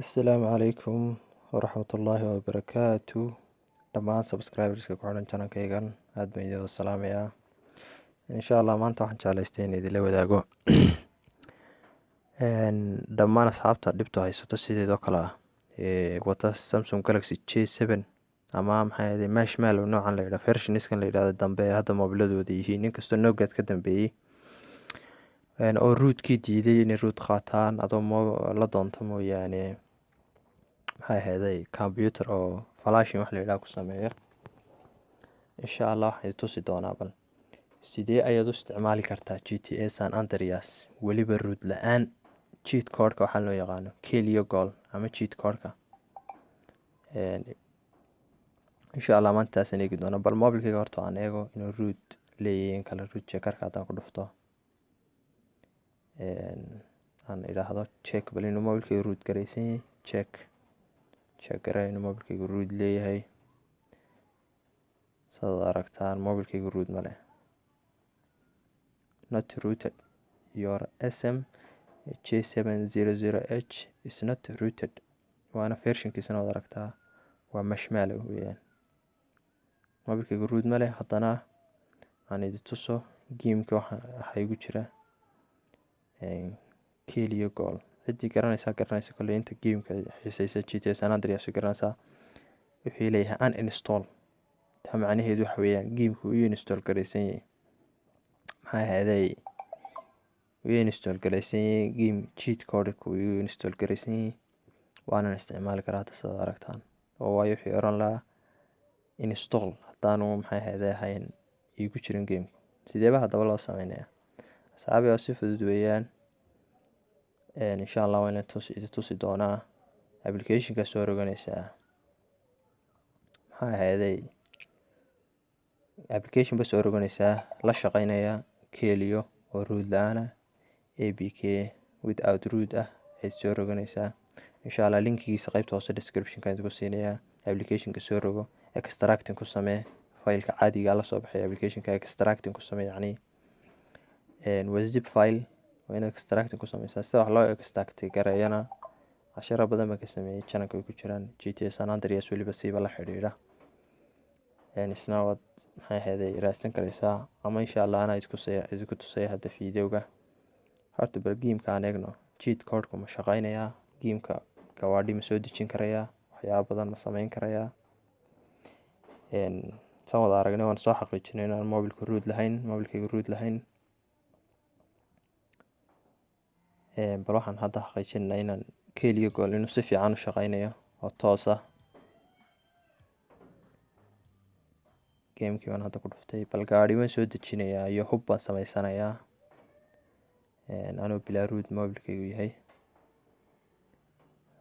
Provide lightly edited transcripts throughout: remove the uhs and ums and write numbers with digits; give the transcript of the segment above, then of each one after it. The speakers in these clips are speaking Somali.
Asalaamu calaykum waraxmatullaahi wabarakaatu. Dhammaan subscriberska ku xidhan channelkaygan aad baan idin wada salaamayaa. Insha Allah maanta waxaan jeclaystay in idinla wadaago dhammaan asxaabta dhibtu haysato sideedoo kale ah ee wata Samsung Galaxy J7 ama maxay ahayd Marshmallow noocan la yidhaha, versionskan la yidhahdo dambe ee hadda moobiladooda yihiin, inkastoo Nokia ka dambeeyey oo rootkii diiday inay root qaataan adoo la doonto mooyaane, maxay ahayd, computer oo flashing wax la yidhaha ku sameeya. Insha Allah waxaan idin tusi doonaa bal sidee ayaad u isticmaali kartaa GTA San Andreas weliba root la-aan, cheat codeka waxaa loo yaqaano Kelio Gold ama cheat codeka. Insha Allah maantaasaan eegi doonaa. Bal mobilkayga horta aan eego inuu root leeyahay in kale. Root checkerka haddaan ku dhufto, aan idhaahdo check bal inuu mobilkayga root garaysan yahay, check garay inuu mobilkayga root leeyahay. Sidaad aragtaan, mobilkayga root ma leh. Not rooted, your SM J700H is not rooted. Waana versionkiisana waad aragtaa, waa Marshmallow weeyaan. Mobilkayga root ma leh. Haddana aan idi tuso gameka waxaa igu jira, Kelio Gold. Ciddii garanaysaa garanaysa kolley, inta gameka xiisaysa GTA San Andreas garanaysaa. Wuxuu leeyahay uninstall. Taa macnaheedu waxa weeyaan gameka uu install garaysan yahay, maxay ahaday, uu install garaysan yahay game cheat codeka uu install garaysan yahay, waanan isticmaali karaa hadda sidaad aragtaan. Oo waayo wixii oran lahaa install haddaanu maxay ahaday ahayn iigu jirin gameka. Sideeba haddaba loo sameynaya, asxaabi? Oo si fudud weeyaan. Insha Allah waa inaan idi tusi doonaa. Applicationka soo roganaysaa, maxaa ahayday, application ba soo roganaysaa la shaqeynaya Kelio oo root la-aan ah, APK without root ah ayaad soo roganaysaa. Insha Allah linkigiisa qaybta hoose descriptionka idinku siinayaa. Applicationka soo rogo, extracting ku samee fileka caadiga la soo baxay. Applicationka extracting ku samee, yacni waa zip file, waa inaad extracting ku sameysaa. Sida wax loo extract gareeyana casharo badan baan ka sameeyey, channelka way ku jiraan, GTA San Andreas weliba siiba la xidhiidha. Isna waad maxay ahayday raadsan karaysaa, ama insha Allah anaa idinku tusaya hadda videoga. Horta bal gameka aan eegno, cheat codeka ma shaqeynayaa, gameka gawaadhi ma soo dejin karayaa, waxyaaba badan ma sameyn karayaa? Saan wada aragnay, waan soo xaqiijinay inaan mobilka root lahayn, mobilkayga root lahayn. Bal waxaan hadda xaqiijinaynaa inaan Kelio Gold inuu si fiican u shaqeynayo oo toos ah. Gamekii baan hadda ku dhuftay. Bal gaadhi waan soo dejinayaa iyo hub baan sameysanayaa anuu bilaa root mobilkaygu yahay.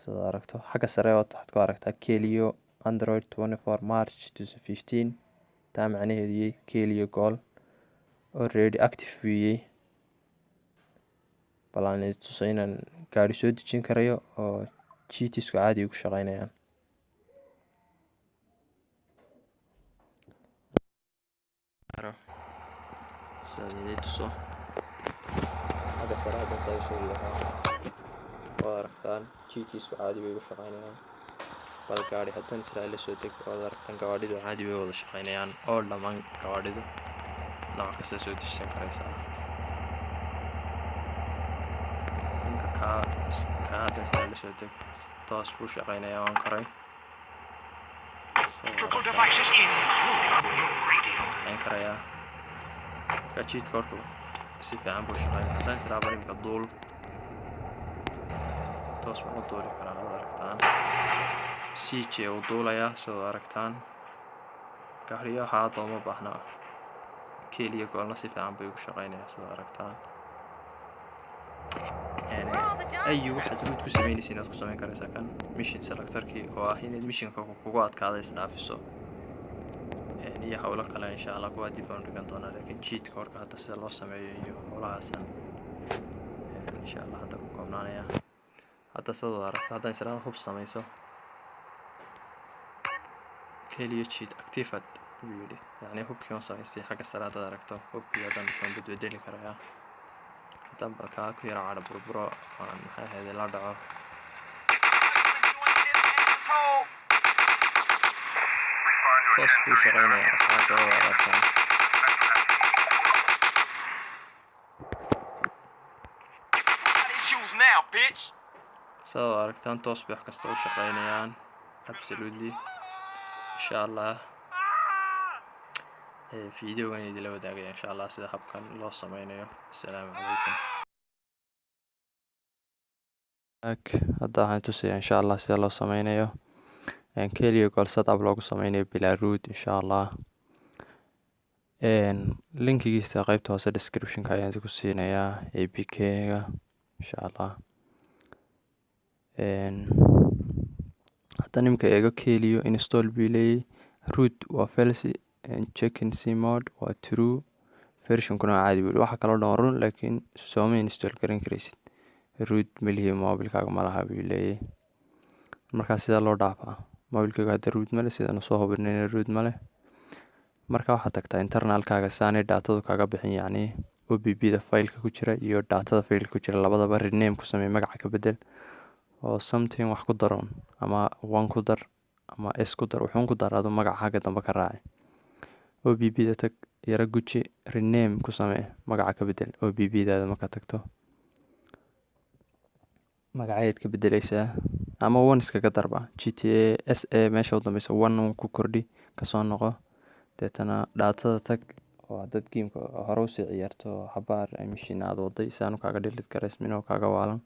Sidaad aragto, xagga sare waxaad ku aragtaa Kelio Android 24 March 2015. Taa macnaheedu yahay Kelio Gold already active weeyey. Bal aan idi tuso inaan gaadhi soo dejin karayo oo cheatsku caadi ugu shaqeynayaan. Sidaad idin tuso, xagga sare haddaan saa usoo riixo, waad aragtaan cheatsku caadi bay ugu shaqeynayaan. Bal gaadhi haddaan Israel la soo deg, waad aragtaan gawaadhidu caadi bay wada shaqeynayaan oo dhammaan gawaadhidu nooc kasta soo dejisan karaysaa. Ninka kaa haddaan Israel la soo deg, toos buu shaqeynayaa, waan koray. Electrical devices, including your radio. Shaqeyn karayaa. Marka cheat codeku si fiican buu shaqeynaya. Haddaan israa bal imika duul, toos baan u duuli karaa. Waad aragtaan CJ uu duulayaa, sidaad aragtaan. Gaariyo waxaa hadda uma baahna. Kelio Goldna si fiican bay ugu shaqeynayaa, sidaad aragtaan. Ayu waxaad root ku sameynaysa inaad ku sameyn karaysaa kan mission selectorkii oo ah inaad missionka kugu adkaada isdhaafiso iyo howlo kale. Insha Allah kuwaa dib baan dhigan doonaa, laakiin cheat codeka hadda sida loo sameeyo iyo howlahaasan insha Allah hadda ku koobnaanaya. Hadda sidaad aragto, haddaan israado hub sameyso, Kelio cheat activated buu yidhi, yacni hubkii waan samaystay. Xagga sare haddaad aragto, hubkii oo dhan waan bedbedeli karayaa. Haddaan balkaa ku yara cadho burburo aan maxay ahayd la dhaco. Toos buu u shaqeynaya, asxaabta, oo aragtaan. Shoes now, bitch. Sidaad aragtaan, toos bay wax kasta u shaqeynayaan, absolutely. Insha Allah videogan idinla wadaagaya, insha Allah, sida habkan loo sameynayo. Asalaamu calaykum. Hadda waxaan tusaya, insha Allah, sida loo sameynayo Kelio Gold setup loogu sameynayo bilaa root, insha Allah. Linkigiisa qeybta hoose descriptionka ayaan idinku siinayaa, APK-ga, insha Allah. Haddaan imika eego Kelio, install buu leeyahy, root waa false, checking cmod waa true, versionkuna waa caadi buu. Waxa kaloo dhan waa run, laakiin sooma install garan karaysid, root malihi, mobilkaaga malaha buu leeyahy. Markaa sidaa loo dhaafaa? Mobilkaaga hadda root male, sidaan soo hubinayna root male. Marka waxaad tagtaa internalkaaga si aanay datadu kaaga bixin, yacni OBB da fileka ku jira iyo datada fileka ku jira labadaba rename ku samey, magaca ka bedel oo something wax ku daroon, ama one ku dar ama s ku dar, wuxuun ku dar adu magaca xagga dambe ka raaci. OBB da tag, yara guji, rename ku samee, magaca ka bedel. OBB daada markaad tagto, magacayaad ka bedeleysaa ama one iskaga darba. GTA SA meesha u dambeysa one ku kordhi, kasoo noqo. Deetana datada tag, oo haddaad gameka hore usii ciyaarto xabaar mishin aad waday, si aanu kaaga delete garaysmin oo kaaga waalan,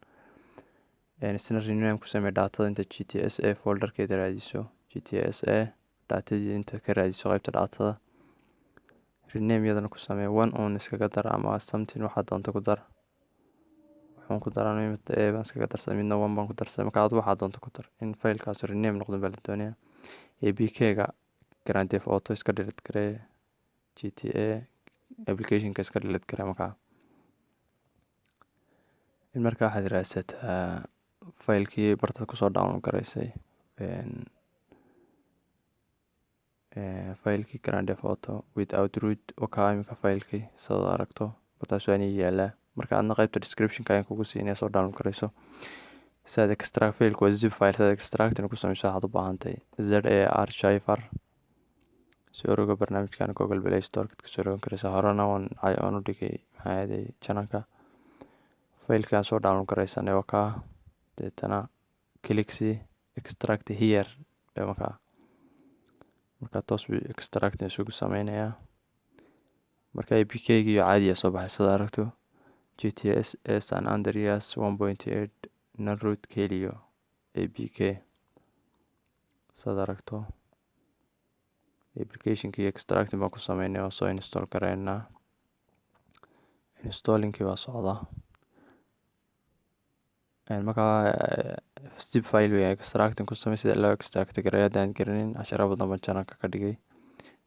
isna rename ku samee datada. Inta GTA SA folderkeeda raadiso, GTA SA datadii inta ka raadiso qeybta datada, rename iyadana ku samee, one on iskaga dar ama something waxaad doonto ku dar. Wuxuun ku daran mid a baan iskaga darsaday, midna one baan ku darsaday. Marka adu waxaad doonto ku dar, in filekaas rename noqdo baa la doonayaa. APK-ga Grand Theft Auto iska delete garee, GTA applicationka iska delete garee. Markaa in markaa waxaad raadsataa filekii bartaad kusoo download garaysay, filekii Grand Theft Auto without root. Wakaa imika filekii, sidaad aragto, bartaas waa inii yaalaa. Marka adna qaybta descriptionka ayaan kugu siinaya, soo download garayso. Sidaad extract, fileka waa zip file, sidaad extracting ku sameyso waxaad u baahantay ZArchiver. Soo roga barnaamijkan Google Play Store ka soo rogan karaysa. Horena waan u dhigay, maxaa aaday, channelka. Fileka aan soo download garaysanay waa kaa. Deetana click sii, extract here dhe. Markaa toos buu extracting isugu sameynayaa. Marka APK-ga iyo caadiya soo baxay, sida aragto, GTA San Andreas 1.8 non root Kelio APK, sidaad aragto. Applicationka iyo extracting baan ku sameynay, waan soo install gareynaa. Installingkii baa socda. Markaa zip file weeyaan, extracting ku samey. Sida loo extract gareeyo haddaan garanin, casharo badan baan channelka ka dhigay.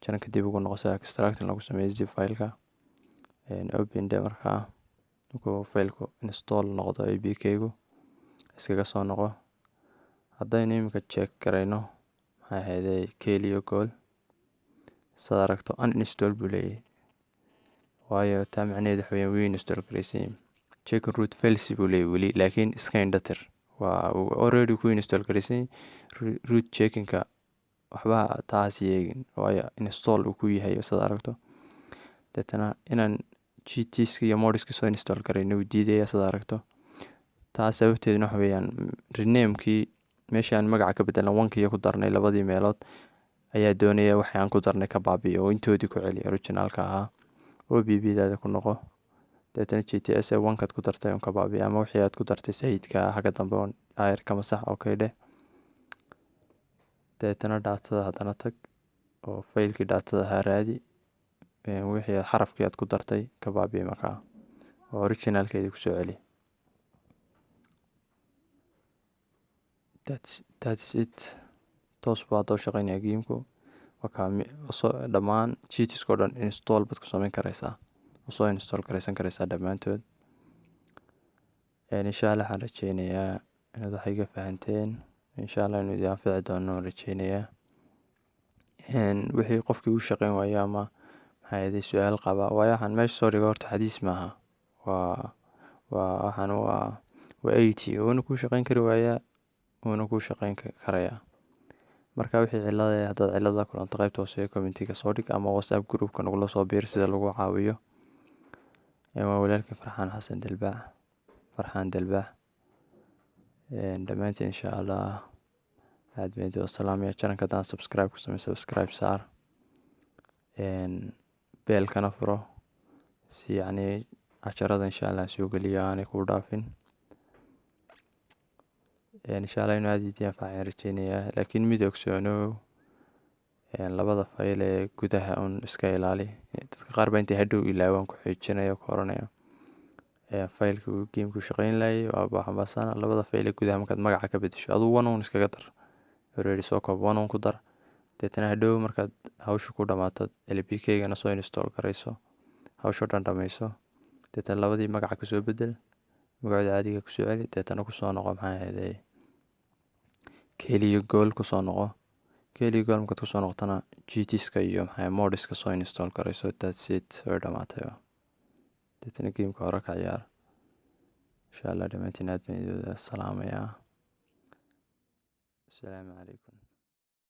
Channelka dib ugu noqo, sida extracting lagu sameeyo zip fileka. Open dhe. Markaa markuu fileku install noqdo APK-gu, iskaga soo noqo. Haddaynu iminka check garayno, maxay ahayday, Kelio Gold, sidaad aragto, uninstall buu leeyahay. Waayo, taa macnaheedu waxa weeyaan wuu install garaysan. Check root false buu leeyahay weli, laakiin iska indhatir, waa already ku install garaysan. Root checkingka waxba taas yeegin, waayo install uu ku yahay, sidaad aragto. Deetana inaan GTska iyo modska soo install garayno wuu diidaya, sidaad aragto. Taas sababteeduna waxa weeyaan renamekii meeshaan magaca ka bedelna, onkiiyo ku darnay labadii meelood, ayaa doonaya waxii aan ku darnay ka baabi'iyo oo intoodii ku celiya originalka ahaa. OBB daada ku noqo, deetana GTA onekaad ku dartay un ka baabi'i, ama wixii aad ku dartay sayidka xagga dambe un ayar kama sax, okay dheh. Deetana datada haddana tag oo faylkii datada ahaa raadi, wixii xarafkii aad ku dartay ka baabi'i markaa oo originalkeedii kusoo celi. That's it. Toos buu hadda u shaqeynaya gameku. Wakaa soo dhammaan cheatska oo dhan install baad ku sameyn karaysaa, usoo install garaysan karaysaa dhammaantood. Insha Allah waxaan rajeynayaa inaad wax iga fahanteen. Insha Allah inuu idin anfici doono waan rajeynayaa. Wixii qofkii uu shaqeyn waayo ama, maxaa yeelay, su-aal qaba, waayo waxaan meesha soo dhigay horta xadiis maaha, waa waxaan waa IT. Wuuna kuu shaqeyn kari waayaa, wuuna kuu shaqeyn karayaa. Marka wixii cilada haddaad cilada la kulanto, qaybta hoose ee commentiga soo dhig ama WhatsApp groupka nagula soo biir sida lagu caawiyo. Waa walaalkii Farxaan Xasan Delbaax, Farxaan Delbaax. Dhammaantiin insha Allah aad baan idin salaamaya. Channelka haddaan subscribe ku samey, subscribe saar, bellkana furo si yacni casharada insha Allah soo geliyo aanay kuu dhaafin. Insha Allah inuu aad idin anfacayaan rajeynayaa, laakiin mid ogsoonow: labada fayl ee gudaha un iska ilaali. Dadka qaar baa intay hadhow ilaawaan ku xiijinaya, ku oranaya faylka gameku shaqeyn laayay. Waa xambaasana labada fayl ee gudaha. Markaad magaca ka bedesho, aduu one un iskaga dar already, soo koob, one un ku dar. Deetana hadhow markaad hawsha ku dhamaato, APK-gana soo install garayso, hawsha dhan dhammayso, deetana labadii magaca kasoo bedel, magacooda caadiga kusoo celi, deetana kusoo noqo, maxaa ahayday, Keliya Gool kusoo noqo. Keliya Gool markaad kusoo noqotona, cheatska iyo maxaa modska soo install garayso. That's it, way dhamaatay. Deetana gameka hore ka ciyaar insha Allah. Dhammaantiin aad baan idin salaamayaa. Asalaamu calaykum.